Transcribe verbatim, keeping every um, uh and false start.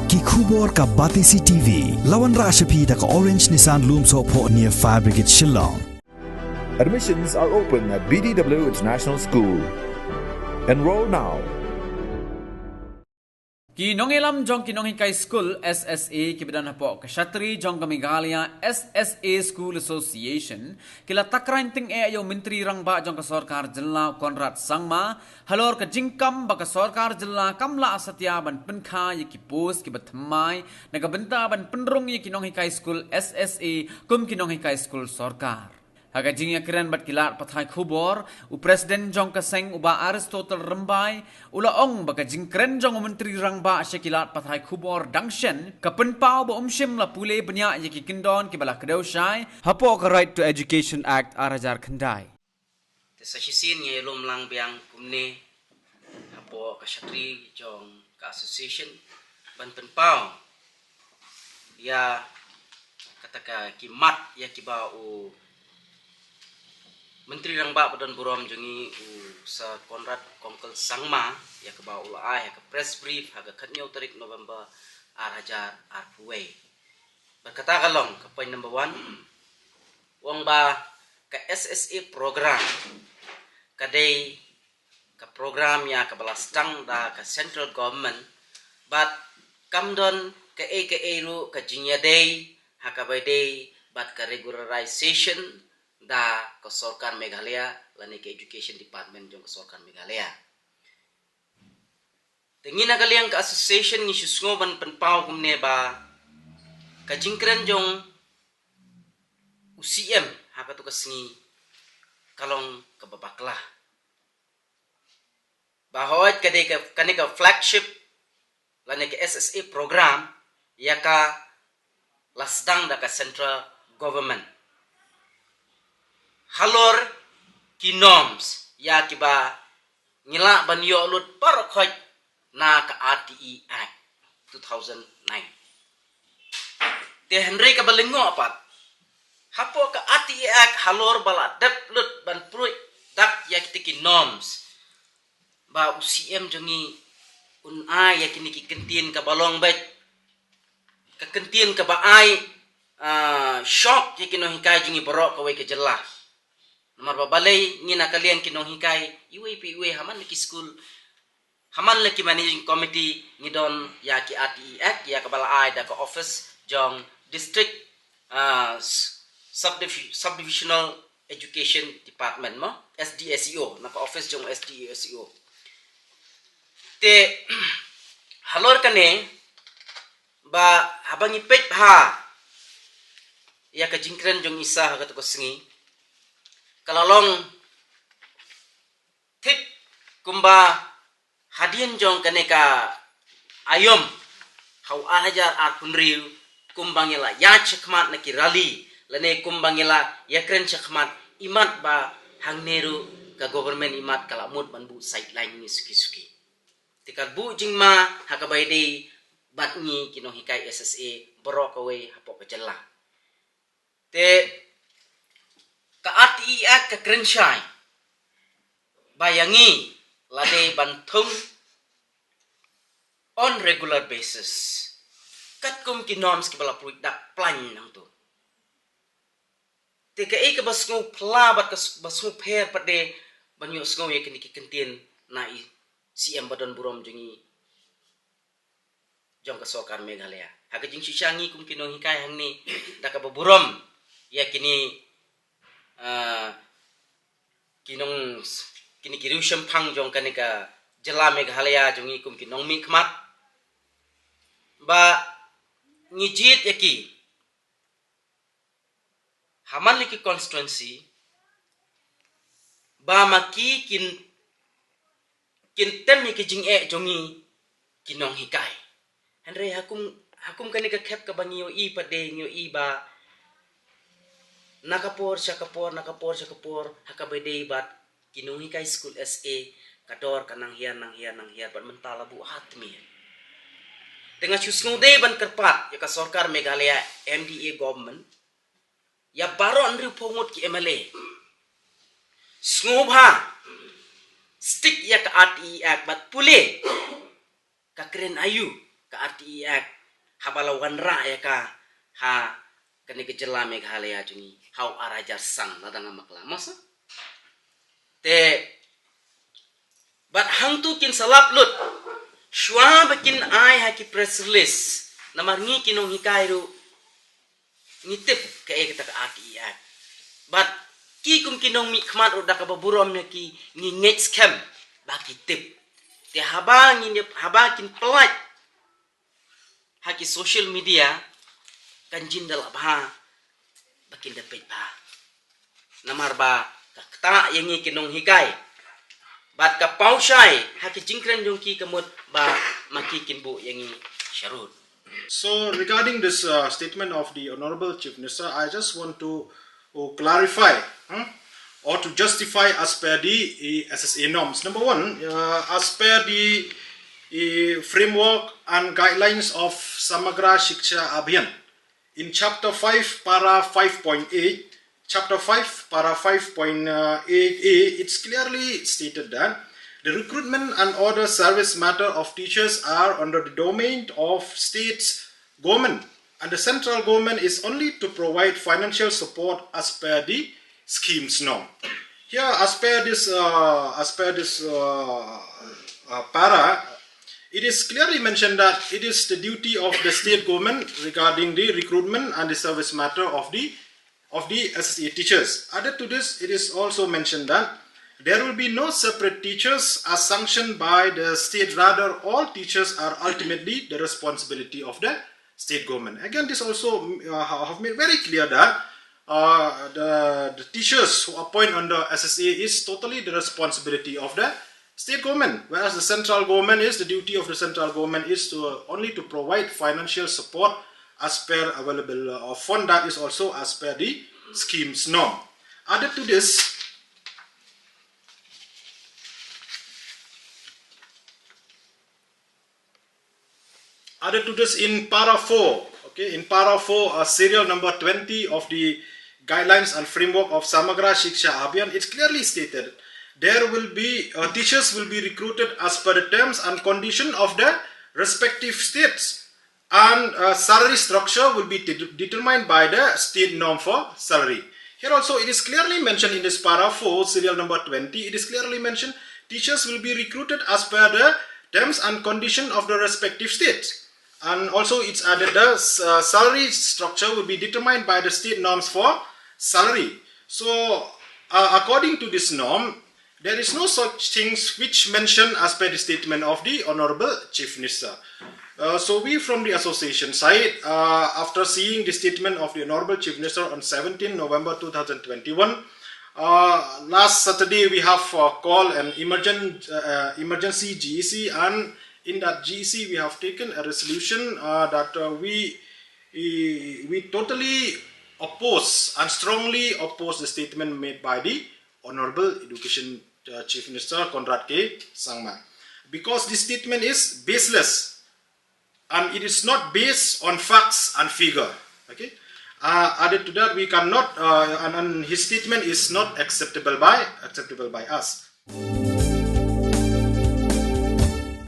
Ki khubor ka Batesi T V. La wanrah sha phi da ka Orange Nissan Lumsohphoh near Fire Brigade Shillong. Admissions are open at B D W International School. Enroll now. Ki nongïalam jong ki nonghikai skul S S A kiba don hapoh ka shatri jong ka Meghalaya S S A School Association ki la takra tyngeh ïa u Myntri Rangbah jong ka Sorkar Jylla Conrad Sangma halor ka jingkam ba ka Sorkar Jylla kam lah satia ban pynkha ïa ki post kiba thymmai na ka bynta ban pynrung ïa ki nonghikai skul S S A kum ki nonghikai skul sorkar. Ha ka jingïakren bad ki lad pathai khubor, u President jong ka seng, u Bah Aristotle Rymbai, u la ong ba ka jingkren jong u Myntri Rangbah sha ki lad pathai khubor dang shen ka pynpaw ba um shym la pule bniah ïa ki kyndon kiba la kdew shai hapoh ka Right to Education Act ar hajar khyndai. Te sa shisien ngi ïalum lang biang kumne hapoh ka shatri jong ka association ban pynpaw ïa kata ka khmat ïa kiba u Myntri Rangbah ba don burom jong ngi, u Sir Conrad Kongkal Sangma, ïa kaba u la ai ha ka press brief ha ka khathynñiew tarik November ar hajar arphew wei. Bad kata ka long ka point number one. U ong ba ka S S A program ka dei ka program ïa kaba la sdang da ka central government, bad kam don kaei kaei ruh ka jingïadei ha kaba ïadei bad ka regularization da ka Sorkar Meghalaya lane ka Education Department jong ka Sorkar Meghalaya. Te ngi na ka liang ka association ngi shu sngew ban pynpaw kumne ba ka jingkren jong u C M ha katu ka sngi ka long kaba bakla. Ba hooid ka dei ka, kane ka flagship lane ka S S A program ïa ka la sdang da ka central government halor ki norms ïa kiba ngi lah ban ïoh lut baroh khoit na ka R T E Act two thousand nine. Te hynrei kaba lyngngoh pat, hapoh ka R T E Act halor ba la dep lut ban pruid dak ïa kiti ki norms, ba u C M jong ngi un ai ïa kine ki kyntien kaba long beit ka kyntien kaba ai, ah, shock ïa ki nonghikai jong ngi baroh kawei ka jylla. Namar ba balei ngi na ka liang ki nonghikai iwei pa iwei ha man la ki skul, ha man la ki managing committee ngi don ïa ki R T E Act ïa kaba la ai da ka office jong district, ah, s-, subdivi-, subdivisional education department mo, S D S E O, na ka office jong S D S E O. Te halor kane ba haba ngi peit bha ïa ka jingkren jong i Sir ha katu ka sngi, ka la long thik kumba hadien jong kane ka aïom ha u ar hajar arphew hynriew, kumba ngi la ïaid shakhmat na ki rally lane kumba ngi la ïakren shakhmat, imat ba hangne ruh ka government imat ka la mut ban buh sideline ngi suki suki. Te ka buh jingma ha kaba ïadei bad ngi ki nonghikai S S A baroh kawei hapoh ka jylla. Te ka R T E Act ka kren shai ba ïa ngi la dei ban thung on regular basis katkum ki norms kiba la pruid dak plain nangtu. Te kaei kaba sngewphylla bad kaba sngewpher pat de ban ïohsngew ïa kine ki kyntien na i C M ba don burom jong ngi jong ka Sorkar Meghalaya. Ha ka jingshisha ngi kum ki nonghikai hangne da kaba burom ïa kine, ah, ki nong, kine ki riewshemphang jong kane ka jylla Meghalaya jong ngi kum ki nongmihkhmat ba ngi jied ïa ki ha man la ki constituency ba ma ki kin, kin tem ïa ki jingeh jong ngi ki nonghikai. Hynrei ha kum, ha kum kane ka khep kaba ngi ïohi pat de ngi ïohi ba na ka por sha ka por, na ka por sha ka por ha kaba ïadei bad ki nonghikai skul S A ka dor ka nang hiar, nang hiar, nang hiar bad mynta la buh ha tmier. Te nga shu sngewdei ban kyrpad ïa ka Sorkar Meghalaya M D A government ïa baroh hynriewphew ngut ki M L A. Sngewbha stick ïa ka R T E Act bad pule ka kren aïu ka R T E Act haba la wanrah ïa ka ha kane ka jylla Meghalaya jong ngi ha u ar hajar san, lada ngam bakla, mo sir? Te bad hangtu kin sa lap lut shuwa ba kin ai ha ki press release, namar ngi ki nonghikai ruh ngi tip kaei kata ka Act, i Act. Bad ki kum ki nongmihkhmat ruh da kaba burom ïa ki ngi ngeit skhem ba ki tip. Te haba ngi, haba kin pynlait ha ki social media, kan jin da lah bha ba kin da peit bha. Namar ba ka ktah ïa ngi ki nonghikai bad ka paw shai ha ki jingkren jong ki, ka mut ba ma ki kin buh ïa ngi sharud. So regarding this uh, statement of the Honorable Chief Minister, I just want to uh, clarify, hmm, or to justify as per the uh, S S A norms. Number one, uh, as per the uh, framework and guidelines of Samagra Shiksha Abhiyan, in Chapter five, Para five point eight, Chapter five, Para five point eight A, it's clearly stated that the recruitment and other service matter of teachers are under the domain of states government, and the central government is only to provide financial support as per the scheme's norm. Here, as per this, uh, as per this uh, uh, para, it is clearly mentioned that it is the duty of the state government regarding the recruitment and the service matter of the of the S S A teachers. Added to this, it is also mentioned that there will be no separate teachers as sanctioned by the state. Rather, all teachers are ultimately the responsibility of the state government. Again, this also uh, have made very clear that uh, the, the teachers who appoint under S S A is totally the responsibility of the state government, whereas the central government is, the duty of the central government is to uh, only to provide financial support as per available uh, fund, that is also as per the scheme's norm. Added to this, added to this in para four, okay, in para four, uh, serial number twenty of the guidelines and framework of Samagra Shiksha Abhiyan, it's clearly stated there will be uh, teachers will be recruited as per the terms and condition of the respective states, and uh, salary structure will be de- determined by the state norm for salary. Here also, it is clearly mentioned in this para four, serial number twenty. It is clearly mentioned teachers will be recruited as per the terms and condition of the respective states. And also, it's added the uh, salary structure will be determined by the state norms for salary. So, uh, according to this norm, there is no such things which mentioned as per the statement of the Honorable Chief Minister. Uh, so we from the association side, uh, after seeing the statement of the Honorable Chief Minister on seventeenth November two thousand twenty-one, uh, last Saturday we have uh, called an emergent, uh, uh, emergency G E C, and in that G E C we have taken a resolution uh, that uh, we, we we totally oppose and strongly oppose the statement made by the Honorable Education uh, Chief Minister Conrad K Sangma, because this statement is baseless and it is not based on facts and figure. Okay. Uh, added to that, we cannot, uh, and, and his statement is not acceptable by acceptable by us.